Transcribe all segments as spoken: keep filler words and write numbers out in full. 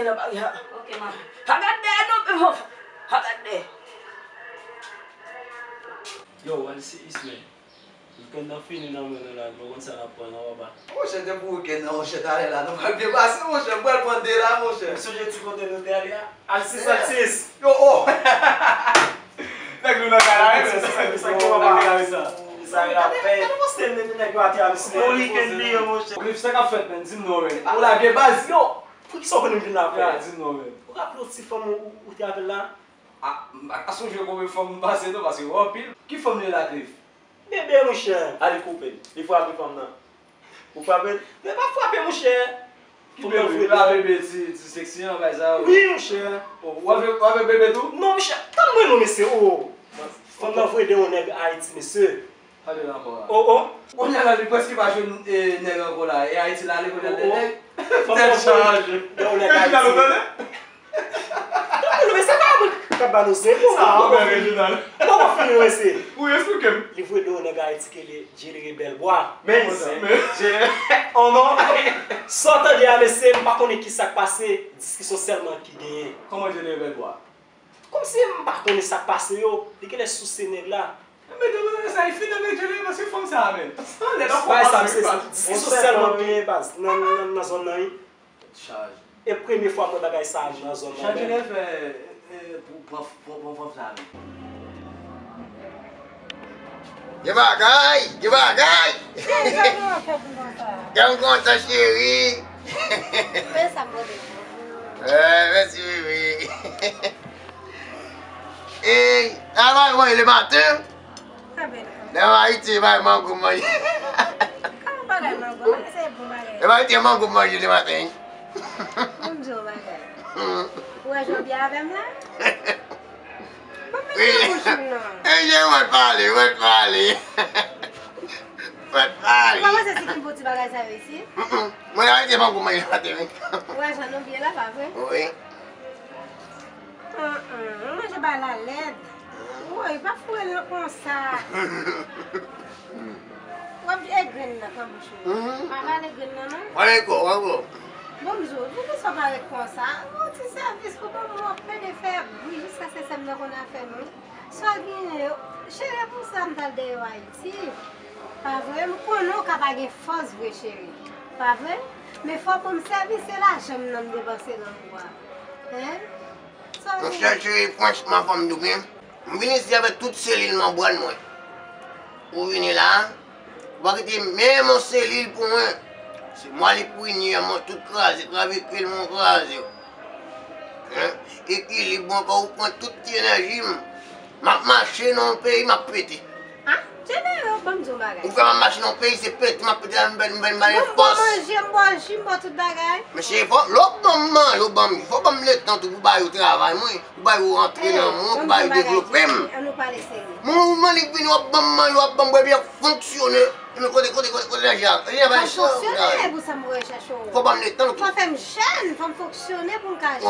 Nan bagay a. Ok, manman. Pa gad dèyè non, men bon. Pa gad dèyè. Yo, wèl si Ismail. Weekend nan fini nan men nou la, nou konn sa n ap pran nan anba. Monchè, depi weekend nan, monchè, talè la, nou pral byen pase, monchè, m pral pran de la, monchè. Ou sonje ti kote nou te ale a? Al sis al sis. Yo, oh! Nèg nou nan kay la, wi, men se sa ki papa. Sa yo la fè. Gade, gade poste nèg yo ate alusine. Bon weekend li ye, monchè. Cliff, sa k ap fèt, menn? Di m non, menn. Ou lage baz? Yo, poukisa w konnen m vin la, frè? Di m non, menn. Ou raple w ti fanm ou, ou, ou te avè l la? Ah, m pa ka sonje konbyen fanm m pase non, paske yo anpil. Ki fanm li ye la, Cliff? Bebe, monchè. Ale koupe l. Li frape fanm nan. Ou frape l? Men pa frape, monchè. Ki bebe? Li pa bebe ti, ti seksi an, bagay sa yo. Wi, monchè. Oh, w avè, w avè bebe tou? Non, monchè. Tann mwen non, mesye. Oh. Fanm nan voye de yon nèg Ayiti, mesye. Pale la ankò a. Oh, oh. Kounye a la, li prèske pa jwenn, eh, nèg ankò la. E Ayiti l ale kounye a, oh, oh. Nèg. Tèt chaje. Fanm nan voye de yon nèg Ayiti. Tanpri, men se pa mwen k ap ba nou zen, bon. Sa a, bon, Reginald. Bon, bon, fini, mesye. Wi, eksplike m. Li voye de yon nèg Ayiti ki rele Jerry Bèlbwa. Men, men, men. Oh non. Sa w tande a, mesye, m pa konnen ki sa k pase, diskisyon sèlman ki genyen. Kòman Jerry Bèlbwa? Kòmsi m pa konnen sa k pase yo, li genlè souse nèg la. Men, men, men, sa, li fini avèk Jerry, paske fanm sa a, men. Bagay sa, mesye, se diskisyon sèlman ki genyen, baz, nan, nan, nan zòn nan, wi. Chaj. E premye fwa m wè bagay sa a nan zòn nan menm. Chaj lè fè, eh, pou, pou, pou, pou fanm sa a menm. Gen bagay, gen bagay. Kè m kontan, cheri. Eh, mèsi, bebe. Ey, travay mwen le maten. Lè m Ayiti, bay mango manje. Kòman bagay mango? Bagay sa e bon bagay. Lè m Ayiti, mango manje le maten. Bon, m di w bagay. Ou wè jan w byen avè m la? Bon, men nan bouch ou non. Ey, jan w pale, w pale. W pale. Ou pa panse si ki bon ti bagay sa yo isit? Mm-mm. Mwen Ayiti, mango manje le maten, wi. Ou wè jan nou byen la, pa vre? Wi. An, an, manje bagay la lèd. Woy, pa foure l konsa. W ap e grenn nan k nan bouch ou. Mhm. Pa vale grenn nan, non? Wale kò, wale kò. Bon, m di w, poukisa w parèt konsa? Yon ti sèvis pou ban mwen, w ap plede fè bri jiskaske sè m nan konn afè nou. Sa w genyen? Cheri, e pou sa m t al dèyè w Ayiti. Pa vre? M konnen w ka pa gen fòs vre, cheri. Pa vre? Men fò w ban m sèvis, se lajan m nan m depanse nan ou a. Hen? Monchè cheri, franchman, fò m di w byen, m vin isi avèk tout selil manbràn mwen. Ou vini la, ou pa kite menm yon selil pou mwen. Se mwa li pwinye mwen tout kraze, kravike l mwen kraze. Hein? Ekilib mwen, fò ou pran tout ti enèji m. M ap mache nan yon peyi, m ap pete. Ah, Jenero, ban m di w bagay. Ou fè m ap mache nan yon peyi, se pete m ap pete, m bay, m bay, m bay fòs. Bon, m ba w manje, m ba w ji, m ba w tout bagay. Men cheri, fò, lè w ban m manje, w ban m, fò w ban m letan tou pou bay ou travay mwen, pou bay ou antre nan mwen, pou bay ou devlope m. An nou pale serye. Mwen, ou mande vini, w ap ban m manje, w ap ban m bwè, epi w ap fonksyone. Men kote, kote, kote, kote lajè a? Lajè a pa nan chè, fonksyone, pou sa m voye chèche w. Fò w ban m letan tou. Fò w fè m jèn, fò m fonksyone pou m ka jèn.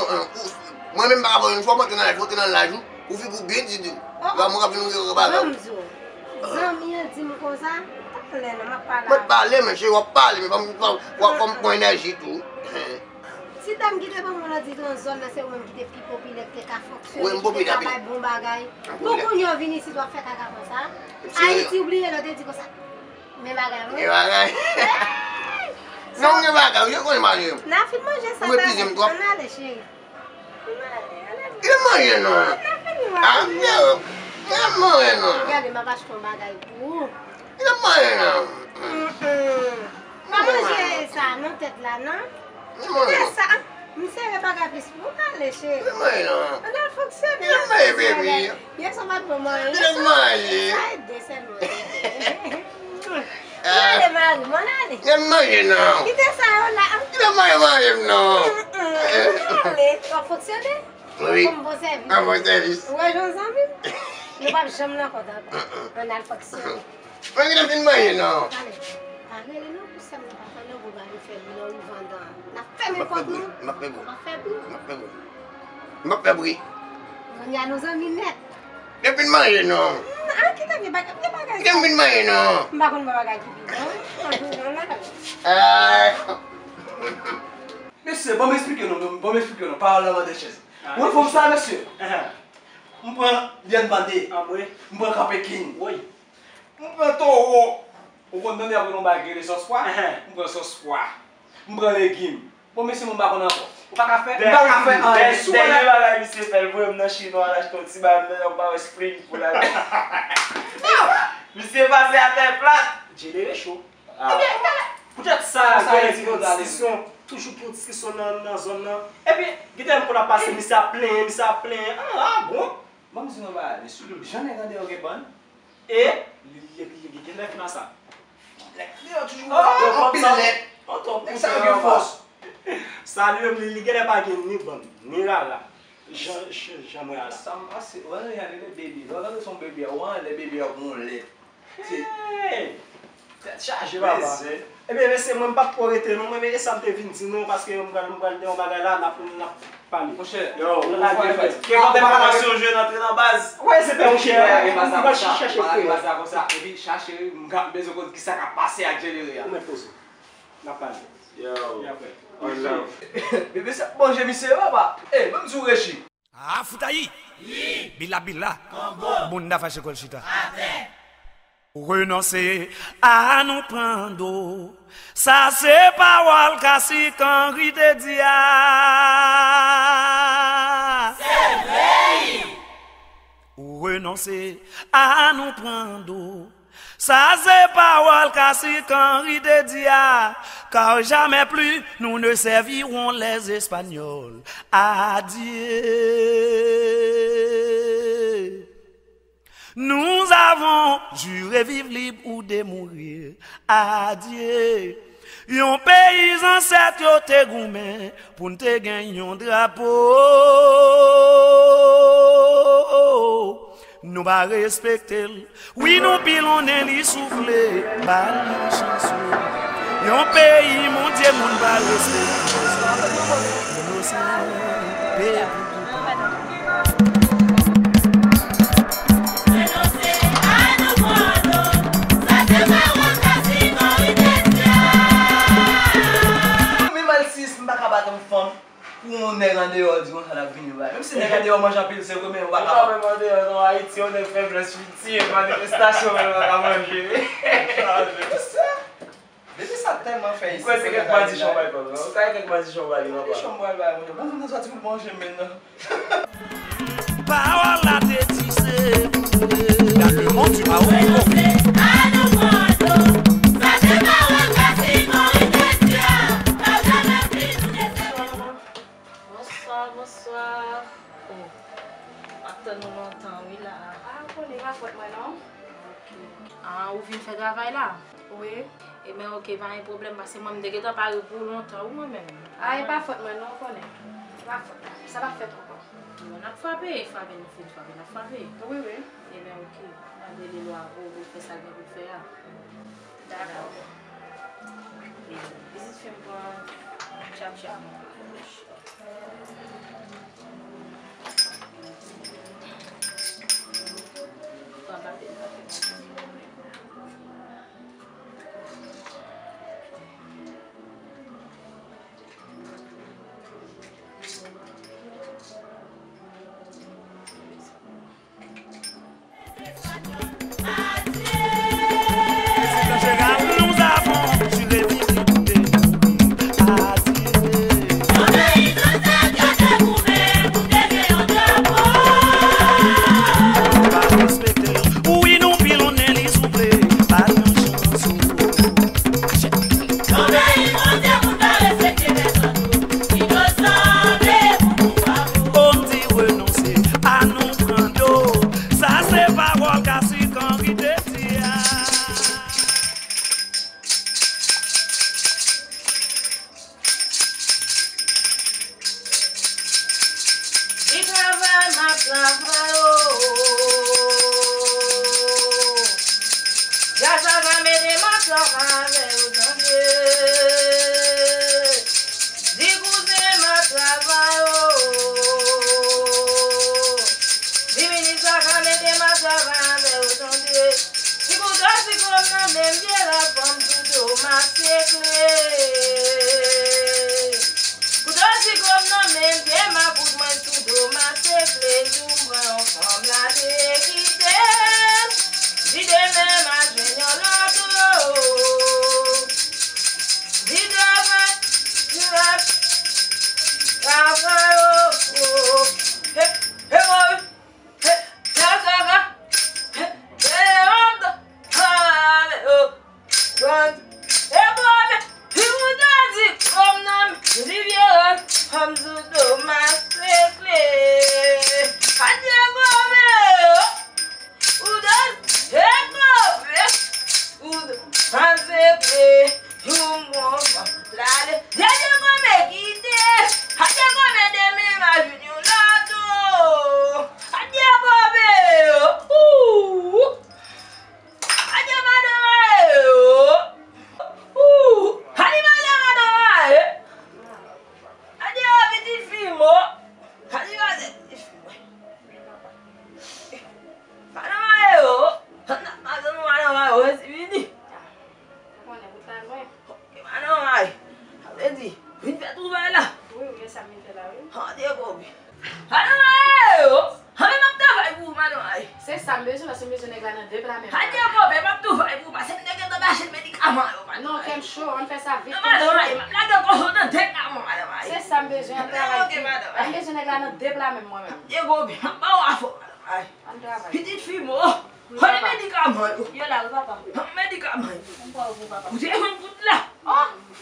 Mwen menm pa ka voye yon chwa, mwen te nan laj, mwen te nan laj ou. Ou figi w byen di di. Oh, oh. Mwen ka vin ou bagay. Ban m di w. Zanmi an di m konsa, pa pale non, m ap pale. Mwen pale, men cheri, w ap pale, men fò m, fò, fò, fò m pran enèji tou. Ti dam ki te ban mwen nan di nan zòn nan, se ou menm ki te pi popilè, ki te ka fonksyone, ki te ka bay bon bagay. Pou kounye a w vin isit, w ap fè kaka konsa. Ayiti, ou bliye lè w te di konsa. Men bagay, wi. Men bagay. Non, men bagay, ou konnen manje. N a fin manje sa. Ou epize m twòp. Ann ale, cheri. Kite manje non. Ah, kite manje non. Gade, m ap achte yon bagay pou ou. Kite manje non. Mm-mm. Pa manje sa non, tèt la non. Kite sa. M sere bagay plis pou ou, ale cheri. Kite manje non. Ann al fonksyone. Kite manje, baby. Yè swa pa t bon manje. Kite manje. Sa e de sèlman. Mwen ale, mari, mwen ale. Kite manje non. Kite sa yo la. Kite manje, manje m non. Mm-mm. Ale, w ap fonksyone? Wi. Fò m bon sèvis. An bon sèvis. Ou wè jan w zanmi m? Nou p ap janm nan kont ankò. Ann al fonksyone. Mwen gentan fin manje non. Ale. Pa rele non pou sè m nan, pa fè nan gwo bagay, fè bri nan ri vandan. N ap fèmen pòt nou. M ap fè bri. M ap fè bri. M ap fè bri. M ap fè bri. Kounye a nou zanmi nèt. Depi n manje non. Mm, ah, kite vye bagay, vye bagay. Depi n manje non. M pa konn bò bagay ki pi bon. Anjou nan la. Ah. Mesye, ban m esplike nou, ban m esplike nou, pawòl nan mande chèz. Ou wè fòm sa, mesye? M pran Liane Bandé. M pran Kanpekin. M pran towo. Ou konn tande apre nou bay gele sòs pwa? M pran sòs pwa. M pran legim. Bon, mesye, mwen pa konn ankò. Ou pa ka fè? M pa ka fè anyen. Dènye bagay misye fè, l voye m nan chinwa, l achte yon ti bagay, m nan yon bagay spring pou l ale. Misye pase atè plat. Djele rechou. Ebyen, poutèt sa, gen yon diskisyon, toujou gen yon diskisyon nan, nan zòn nan. Epi, gen de moun ap pase, misye ap plenyen, misye ap plenyen. Ah, ah, bon? Ban m di nou bagay, mesye. Jan nèg andeyò gen bann. E? Li, li, li, li gen nèf nan sa. Nèg andeyò toujou anpil lèt. Nèg sa yo gen fòs. Sa li menm, li, li genlè pa gen ni bann, ni rara. Jan, jan, jan mwen a la. Sa m pase, wè, nou ya rele baby. Lè w gade son baby a, ou anlè baby a, ou lè. Hey! Tèt chaje, papa. Ebyen, mesye, mwen m p ap twò rete non, mwen, men e sa m te vin di nou, paske m pral, m pral gen yon bagay la, n ap, n ap pale. Monchè, yo, ou lage fatig. Ke konte fòmasyon jwenn antre nan baz. Wè, se pè, monchè. Ou lage baz la konsa, ou lage baz la konsa. Epi chache, m ka bezwen konn kisa k ap pase ak Djelere a. Ou mèt poze. N ap pale. Yo. Epi apre. One love. Bebe sa bon je misye papa. Eh, ban m di w Reji. Ah, fout ayi! Bila bila! Bounda fache kò l chita. Atè! Renonse a nou pran do. Sa se pawòl Kasik Anri te di a. Se vre! Renonse a nou pran do. Ça c'est parole Kasik Anri te di a, car jamais plus nous ne servirons les Espagnols. Adieu. Nous avons juré vivre libre ou de mourir. Adieu. Yon peyi zansèt yo te goumen pou n te gen yon drapo. Nou pa respekte l. Wi, nou pilonnen li soufle, ba l yon chans wi. Yon peyi, Bondye, moun pa respekte. Inosan, peyi. Mwen menm Alsis, m pa ka bat yon fanm pou yon nèg andeyò di konsa l ap vini bay. Menm si nèg andeyò manje anpil, se vre, men yo pa kapab. Menm andeyò, non, Ayiti, yon nèg feblès, li tiye manifestasyon, men l pa ka manje. Depi sa tèlman fè isi. Ou kwè se kèk madichon bay kòb, non? Ou kwè kèk madichon bay li, papa? Madichon bay, bay, monchè. Bon, moun nan sòti pou l manje m menm nan. Pawòl la te di se pou mwen. Gade, mon Dieu, pa ou. Bonswa, bonswa. Oh, m ap tann ou lontan, wi, la. Ah, ou konnen, pa fòt mwen, non. Ok. Ah, ou vin fè travay la? Wi. Ebyen, ok, pa gen pwoblèm, paske mwen, m te gentan pare pou ou lontan, wi, mwen menm. Ah, e pa fòt mwen, non, ou konnen. E pa fòt mwen. Sa p ap fèt ankò. Bon, n ap frape, frape, nou fin frape, n ap frape. Wi, wi. Ebyen, ok. Mande Lelwa, ou, ou fè sa l gen pou l fè a. Dakò. E pitit fi m pran tchapchap mwen. Yon peyi Bondye, moun pa respekte pèsonn. Inosan, peye pou nou pa pou. Oh, m di renonse a nou pran do. Sa se pawòl Kasik Anri te di a. Di travay m ap travay, oh. Djaz la ka mete m ap travay avè yo, tande. Di kouzen m ap travay, oh. Di minis la ka mete m ap travay avè yo, tande. Ti kouto, ti gòm nan menm pye la, fanm toutou masekle. Aksepte yon bon fanm l ale. Dènye kòmè kite. Adye kòmè demen m a jwenn yon lòt. Adye kòmè. Ooh. Adye madanm a ye. Ooh. Adye madanm a ye. Adye pitit fi m. Adye pitit fi m. Madan Mayo, madan Mayo, resi vini. Ou konnen, wout la lwen. Madan Mayo, sa vle di, vin fè travay la. Wi, wi, e sa m vin fè la, wi. An, Dye kouvri. Madan Mayo, anben m ap travay pou ou, madan Mayo. Se sa m bezwen, paske m bezwen nèg la nan de pla menm. An, Dye kouvri, m ap travay pou ou, paske m te gentan mache medikaman yo, madan Mayo. Non, kè m cho, ann fè sa vit, kè m cho. Madan Mayo, m ap lage kòso nan de pla, madan Mayo. Se sa m bezwen, ann travay vit. Ok, madan Mayo. M bezwen nèg la nan de pla menm, mwen menm. Dye kouvri, m ap ba ou afò, madan Mayo. Ann travay. Pitit fi m, o. Wi, papa. Kote medikaman yo? Yo la, wi, papa. Medikaman yo. M pran yo pou papa. Ou te jwenn kout la? O,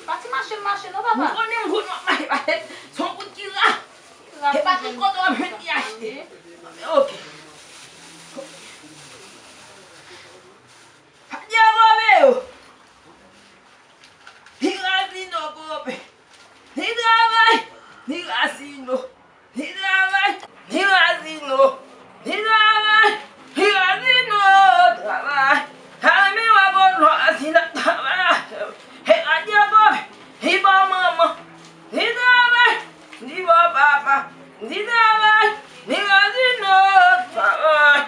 pa ti mache m mache non, papa. M konnen m konnen w ap mache, paske se yon kout ki ra. Ki ra. E pa tout kote w ap jwenn ki achte. Ok. Adye, move yo. Li razino, kope. Li travay, li razino. Li travay, li razino. Li travay, li razino. Travay. Sa renmen wè bon lwa si n ap travay. E adye, kope. Li bon manman. Li travay, li bon papa. Li travay, li razino. Travay.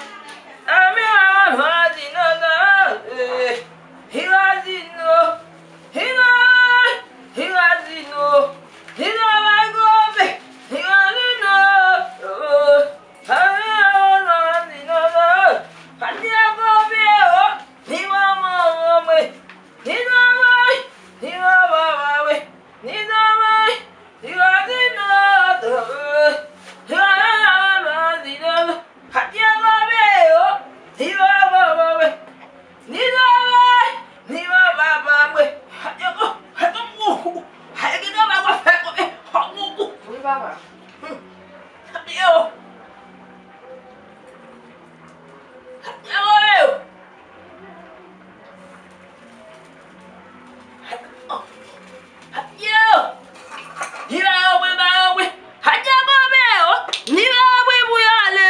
Sa renmen wè bon lwa si n ap travay. Li razino. Li travay, li razino. Li travay, kope. Li razino. Li travay, kope, o. Li manman, manman. Li travay, li manman, manman. Li travay, li razino. Li travay, li razino. Adye, kope, o. Li travay, kope. Li travay, li travay, kope. Adye, kope, kope. Adye, ki travay w ap fè, kope? Fòk ou kou. Wi, papa. Hmm. Adye, o. Adye, kope, o. Yo! Li pa yo vre, pa yo vre. Adye, kope yo! Li pa yo vre pou yo ale.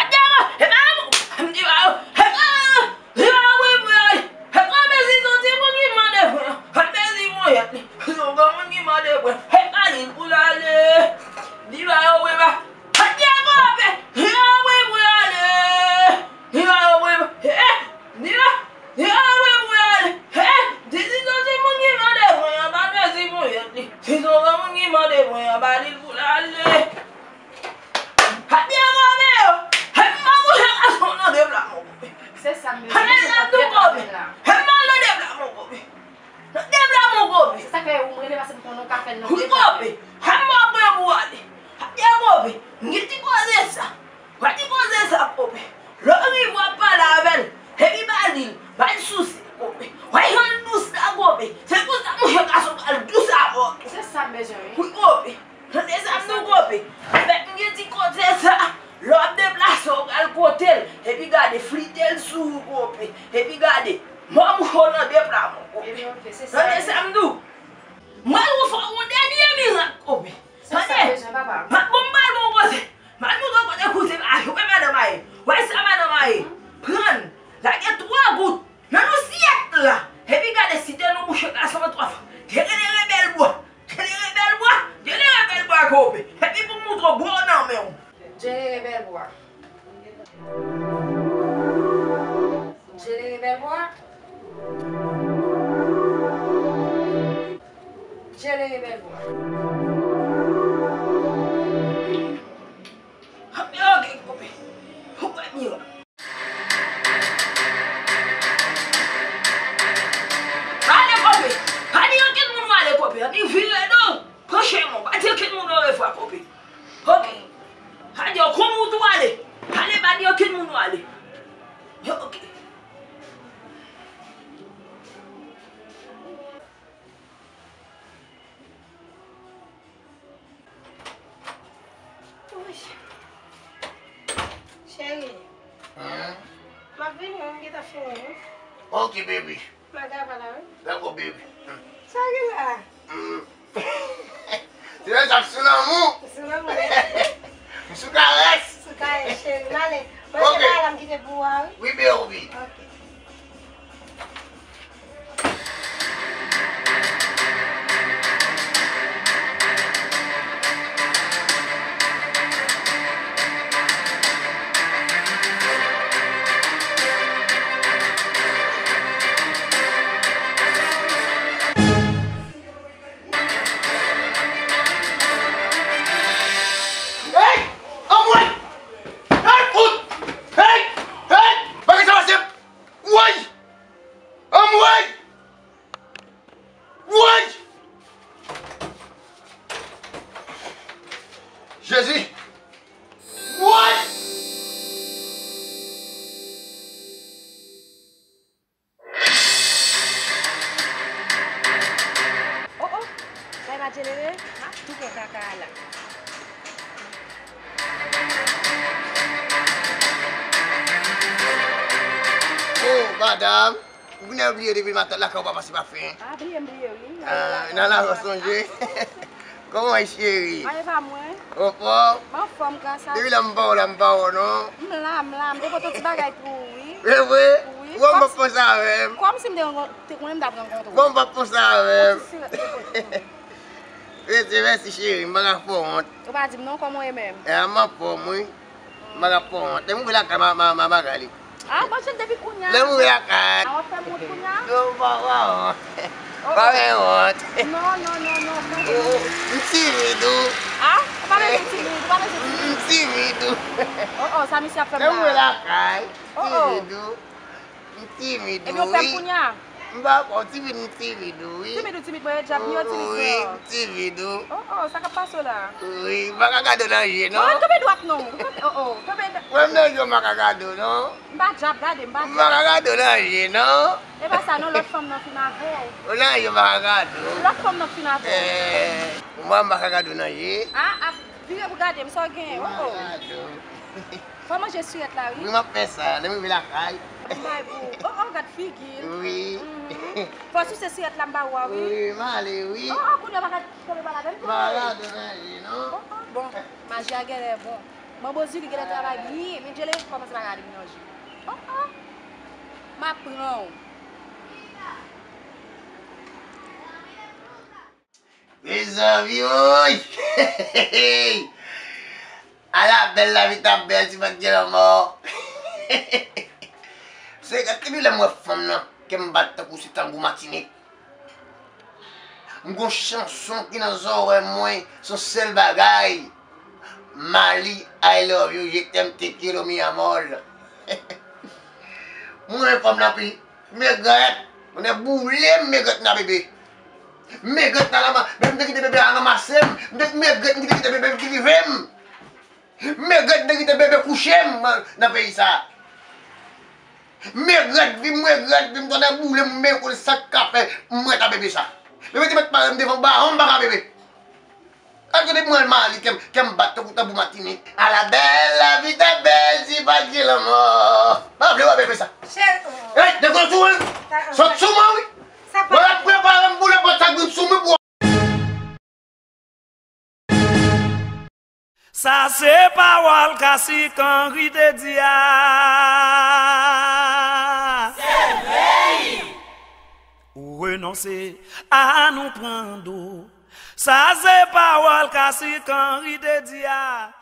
Adye, kope, e pa yo, m di pa yo. E pa yo, li pa yo vre pou yo ale. E kope si se yon ti moun ki mande pran. Kope si monyèt li. Si se yon granmoun ki mande pran. E pa li pou l ale. Li pa yo vre, pa. Adye, kope! Li pa yo vre pou yo ale. Li pa yo vre. Eh! Li pa, li pa vre pou yo ale. Eh! Di, di, di, di moun ki mande pran an, pa mezi monyèt li. Si se yon granmoun ki mande pran an, pa di l pou l ale. Adye, kope yo. Eh, m pa bouche gason nan de pla, mon kope. Se sa m bezwen, se sa m bezwen la. Eh, m pa nan de pla, mon kope. Nan de pla, mon kope. Se sa k fè ou m rele, paske m konnen ou ka fè l nan de pla. Wi, kope. Sa m ap pran pou ale. Adye, kope. M gen ti koze sa. Wè ti koze sa, kope. Lè w rive w ap pale avè l, epi pa di l, pa l souse, kope. Wè jan l dous la, kope. Se konsa mouche gason pral dous avè w tou. Se sa m bezwen, wi. Wi, kope. Tande sa m di w, kope. Avèk m gen ti koze sa, lè w ap deplase, w pral kote l, epi gade, flite l sou ou, kope. Epi gade, mò mouche w nan de pla, mon kope. Ebyen, ok, se sa. Tande sa m di w. Mwen, ou fè yon dènye mirak, kope. Se sa m bezwen, papa. Tande. Bon, m pral ba w koze. M al montre w kote kouzen pa jwe, madan Maye. Wè sa, madan Maye. Pran l. Lage twa gout nan yon siyèt la. Epi gade si te nan bouch gason an twa fwa. Djelere bèl bwa. Djelere bèl bwa. Djelere bèl bwa, kope. Epi pou m montre w bwa nan men w. Djelere bèl bwa. Djelere bèl bwa. Djelere bèl bwa. Yo, gen kope. Ou pa mirak. Ale, kope. Pa di okenn moun ou ale, kope. Annik vire do. Pran chemen w. Pa di okenn moun orevwa, kope. Ok. Pa di yo konnen w tou ale. Ale, pa di okenn moun ou ale. Yo, ok. Wi. Cheri. Hein? M ap vini, wi, m gentan fini, wi. Ok, baby. Baby. Sa gen la? Mm. Se lè sa sou lanmou. Sou lanmou. M sou karès. Sou karès, cheri. M ale. Mwen se bagay la m kite pou ou a, wi. Wi, baby. Ok. Hey! Anmwey! Hey, fout! Hey! Hey! Bagay sa pase! Woy! Anmwey! Woy! Jezi! Woy! Oh, oh! Sa e pa Djelere? M ap tou pran kaka a la. Oh, madanm! Ou vin bliye depi maten lakay ou pa pase pafen. Ah, bliye m bliye, wi. Ah, nan la sonje. Kòman w ye, cheri? Anyen pa mwen. Anfòm? M anfòm, gras a Dye. Depi lè m pa wè w la, m pa wè w non. M la, m la. M te pote yon ti bagay pou ou, wi. E vre? Wi. Ou wè m p ap panse avè m. Kòmsi m te rankontre, te konnen m t ap rankontre w. Ou wè m p ap panse avè m. Yon ti silòt m te pote pou ou. Rete, mèsi, cheri. M pa ka fè w wont. Ou pa di m non, kòman w ye menm? E, m anfòm, wi. M pa ka fè w wont. Lè m rive lakay, m a, m a, m a bagay li. Ah, bon, jan depi kounye a. Lè m rive lakay. Ah, w ap fè m wont kounye a? Non, pa, pa wont. Oh, oh. Pa fè wont. Non, non, non, non, tande. M timid, wi. Ah? Ou pa bezwen timid, ou pa bezwen timid. M timid, wi. Oh, oh, sa misye ap fè m la? Lè m rive lakay, oh, oh, timid, wi. M timid, wi. Epi w fè m kounye a? M pa fè w timid, m timid, wi. Timid ou timid, mwen e djab, m yo timid, frè. Wi, m timid, wi. Oh, oh, sa k ap pase w la? Wi, m pa ka gade w nan je, non. Mwen, kanpe dwat non. Kanpe, oh, oh, kanpe. Mwen menm nan je w, m pa ka gade w, non. M pa djab, gade, m pa djab. M pa ka gade w nan je, non. E pa sa, non, lòt fanm nan fin avè w. Nan je w, m pa ka gade w. Lòt fanm nan fin avè w. Eh, mwen, m pa ka gade w nan je. Ah, ah, vire pou gade m, sa w genyen, oh, oh. M pa ka gade w. Fò manje sirèt la, wi. Wi, m ap fè sa. Lè m rive lakay. M bay pou ou. Oh, oh, gad figi l. Wi. Mhm. Fò souse sirèt la, m ba ou a, wi. Wi, m ale, wi. Oh, oh, kounye a pa ka kenbe pa ladan l. M pa ka gade w nan je, non. Oh, oh, bon. Maji a genlè bon. Manbo Zili genlè travay byen, men Djelere kòmanse pa gade m nan je. Oh, oh. M ap pran w. Mezanmi, woy! Ala bèl lavi t ap bèl si pa t gen lanmò. Se depi lè m wè fanm nan, kè m bat tankou se tanbou Matinik. M gon chanson ki nan zòrèy mwen, se yon sèl bagay. Mali, I love you, je t'aime, te quiero, mi amor. Mwen renmen fanm nan pi. Megrèt, mwen boule m megrèt nan bebe. Megrèt nan lama, men m te kite bebe a ranmase m. M te megrèt, m te kite bebe ki rive m. Megrèt, m te kite bebe kouche m nan peyi sa. Megrèt vi m, megrèt vi m, tande boule m, men konn sa k ka fè m rete a bebe sa. Bebe te mèt pare m devan bawon, m pa ka bebe. Al gade mwen Mali, kè m, kè m bat tankou tanbou Matinik. Ala bèl lavi ta bèl si pa t gen lanmò. Pa vle wè bebe sa. Cheri, oh. Hey, dekonn sou mwen. Sot sou mwen, wi. Sa pa. Mwen ap prepare m boule pòt sa grenn sou mwen pou. Sa se pawòl Kasik Anri te di a. Se vre! Ou renonse a nou pran do. Sa se pawòl Kasik Anri te di a.